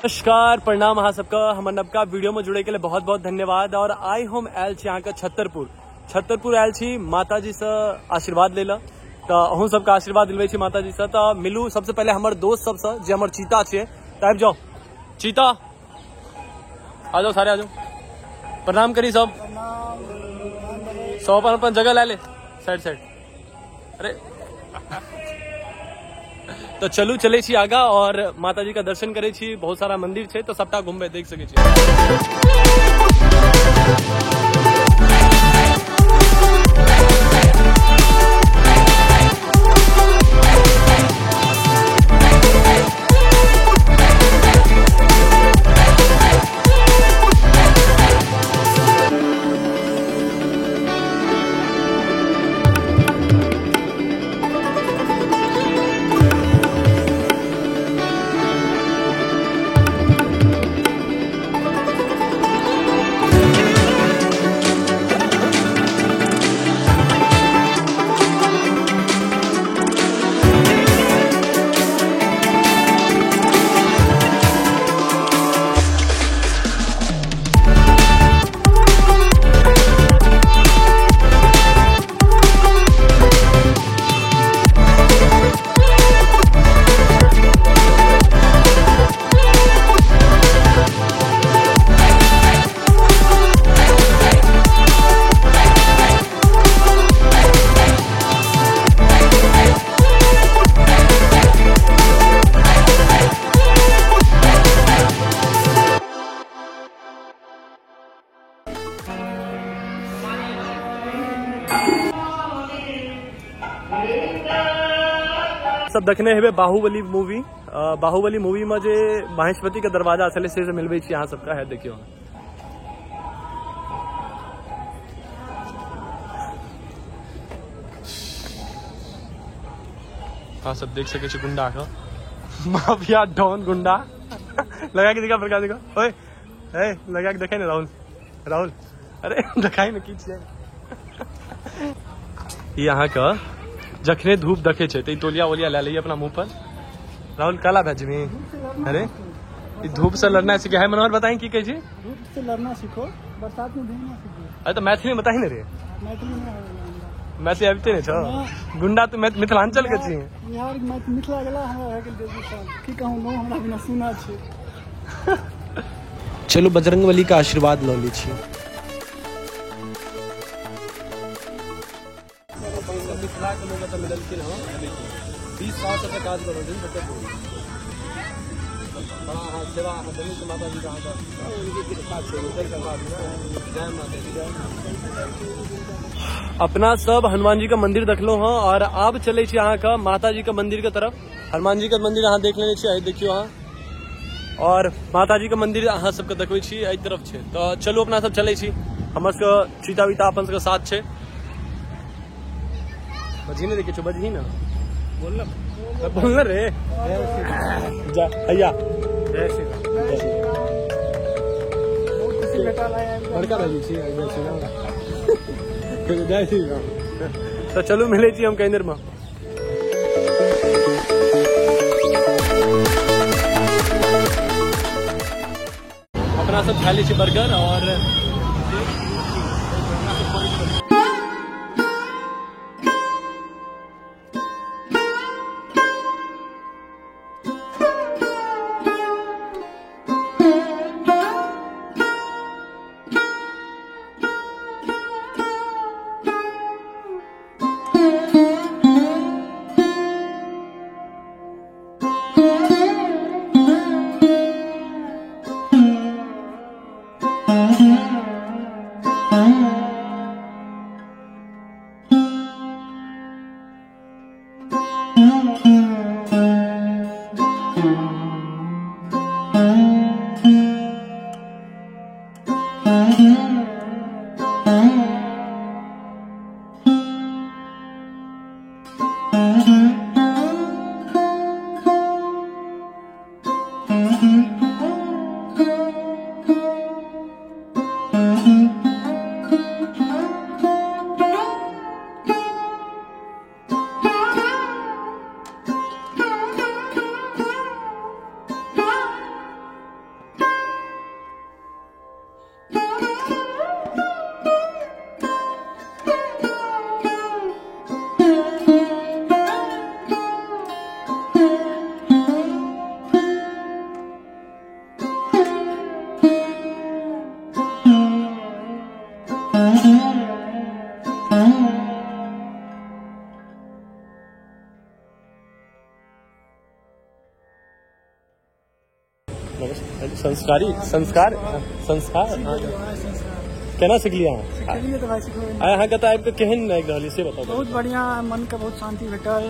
नमस्कार, प्रणाम अहाँ सबके। हमर नवका वीडियो में जुड़े के लिए बहुत बहुत धन्यवाद। और आइ हम आयल छी अहाँके छतरपुर। छतरपुर आयल छी माताजी से आशीर्वाद लेला, तो अहूँ सबके आशीर्वाद दिलबै छी माताजी से। तो मिलू सबसे पहले हमर दोस्त सबसे जे हमर चीता छै। तो आबि जाओ चीता, आ जाओ सारे आ जाओ, प्रणाम करी सब। सब अपन अपन जगह ला ले, साइड साइड। अरे तो चलू चले छी आगा और माताजी का दर्शन करे छी। बहुत सारा मंदिर छै तो सबटा घूमबे, देख सकै छी। सब देखने हेबे बाहुबली मूवी। बाहुबली मूवी में जे माहेश्वती के दरवाजा छलै से मिलबै छी अहाँ सबका। है देखियौ, अहाँ सब देख सकै छी गुंडा के, माफिया डॉन गुंडा। लगा के देखा, प्रकाश देखा, ओए ए लगा के देखे ने राहुल, राहुल अरे देखाई ने की छियै। ई अहाँ के जखने धूप देखे छै त तोलिया वोलिया ले लैए अपना मुंह पर। राहुल काला भए जेबही। अरे ई धूप से लड़ना सीखे है। मनोहर बताई की कहै छी? धूप से लड़ना सीखो, बरसात में भीगना सीखो। अरे तो मैथिली में बताही ने रे। मैथिली में मैथिली आबिते नै छौ गुंडा, तू मिथिलांचल के छी। बिहार मिथिला गेला हमरा भए गेल बेगूसराय। की कहूं, नो हमरा बिना सुना छै। चलू बजरंगबली का आशीर्वाद ल लै छी। मिथिला के लोग एतऽ मिललखिन हँ, 20 साल से काज कर रहल छथिन। बड़ा अहाँ सेवा अहाँ देने छी माताजी के, अहाँके कृपा छै। जय माता दी। अपना सब हनुमान जी का मंदिर देखलहुँ हँ और आब चलै छी अहाँके माताजी के मंदिर के तरफ। हनुमान जी के मंदिर अहाँ देख लेने छी, देखियौ अहाँ। और माताजी के मंदिर अहाँ सबके देखबै छी, एहि तरफ छै। तऽ चलू अपना सब चलै छी। हमर सबके चीता वीता अपन सबके साथ छै। बजही ने, देखिए बजही ना, बोलना बोलना रे। जा भैया, जय श्री राम। बड़का भाई छी, जय श्री राम, जय श्री राम। तो चलू मिले छी हम कहीं देर में। अपना सब खा ली छी बर्गर और Mm-hmm. संस्कारी संस्कार संस्कार केना सिखलियै अहाँ? सिखलियै तऽ भाई सिखबै। आइ अहाँके तऽ आबि कऽ केहन लागि रहल से बताउ। बहुत बढ़िया, मन के बहुत शांति भेटल।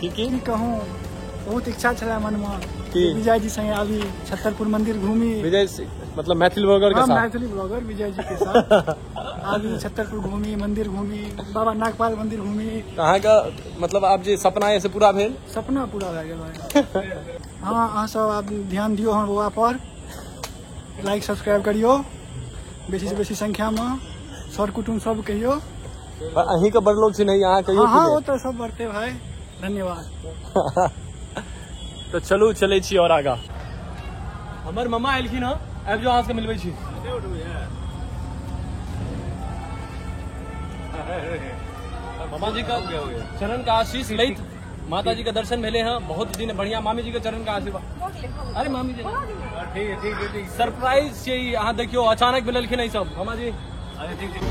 की की कहूँ, बहुत इच्छा छलै मनमे कि विजय जी संगे आबी, छतरपुर मंदिर घूमी। विजय मतलब मैथिली ब्लॉगर के साथ? मैथिली ब्लॉगर विजय जी के साथ आबी, छतरपुर घूमी, मंदिर घूमी, बाबा नागपाल मंदिर घूमी। अहाँके मतलब आब जे सपना है से पूरा भेल? सपना पूरा भए गेल भाई। हाँ, अहाँ सब आब ध्यान दियौ हमर बौआ पर, लाइक सब्सक्राइब करियौ बेसी से बेसी संख्या में, सर कुटुम्ब सब कहियो। अहीं के बड़ लोग छी नहीं अहाँ कहियो? हाँ, वो तो सब बढ़ते भाई, धन्यवाद। तो चलू चलै छी और आगा। हमर ममा एलखिन हँ, आबि जाउ, अहाँ सबके मिलबै छी। मामा जी का चरण का आशीष लैत माता जी का दर्शन भेले हैं, बहुत दिन बढ़िया। मामी जी के चरण का आशीर्वाद। अरे मामी जी ठीक है, ठीक है, ठीक। सरप्राइज छै, अहाँ देखियो अचानक मिललखिन ई सब। मामा जी अरे ठीक ठीक।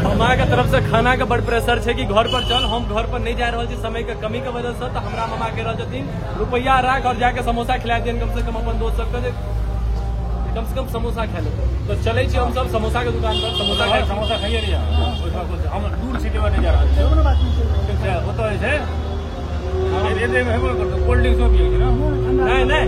मामा के तरफ से खाना के बड़ प्रेशर छै कि घर पर चल, हम घर पर नहीं जा रहल छी समय के कमी के वजह से, तो हमरा मामा कह रहल छथिन रुपया राख और जाके समोसा खिला दियन कम से कम अपन दोस्त सबके, कम से कम समोसा खा लेते। तो चले छी हम सब समोसा के दुकान पर, समोसा खाइ, समोसा खाइए नहीं, हम दूर सिटी में नहीं जा रहल छी। ठीक छै, ओतऽ जे छै कोल्ड ड्रिंक सब पियै छै ना? नहीं नहीं,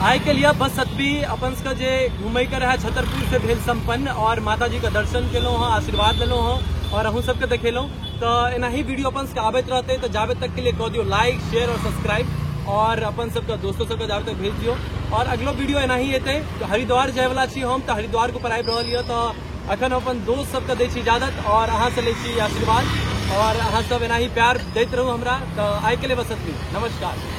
आइ के लिए बस एतबी। अपन सबके जे घूमै के रहे छतरपुर से भेल संपन्न, और माता जी के दर्शन केलहुँ हँ, आशीर्वाद लेलहुँ हँ और अहूँ सबके देखेलहुँ। तो एनाही वीडियो अपन सबके आबैत रहतै, तो जाबे तक के लिए कह दियौ लाइक शेयर और सब्सक्राइब, और अपन सबके दोस्तों सबके जाबे तक भेज दियौ। और अगलो वीडियो एनाही एतै। हरिद्वार जायवला छी हम, तऽ हरिद्वार के ऊपर आबि रहल यऽ, तऽ अखन अपन दोस्त सबके दै छी इजाजत और अहाँ से लै छी आशीर्वाद, और अहाँ सब एनाही प्यार दैत रहू हमरा। तऽ आइ के लिए बस एतबी, नमस्कार।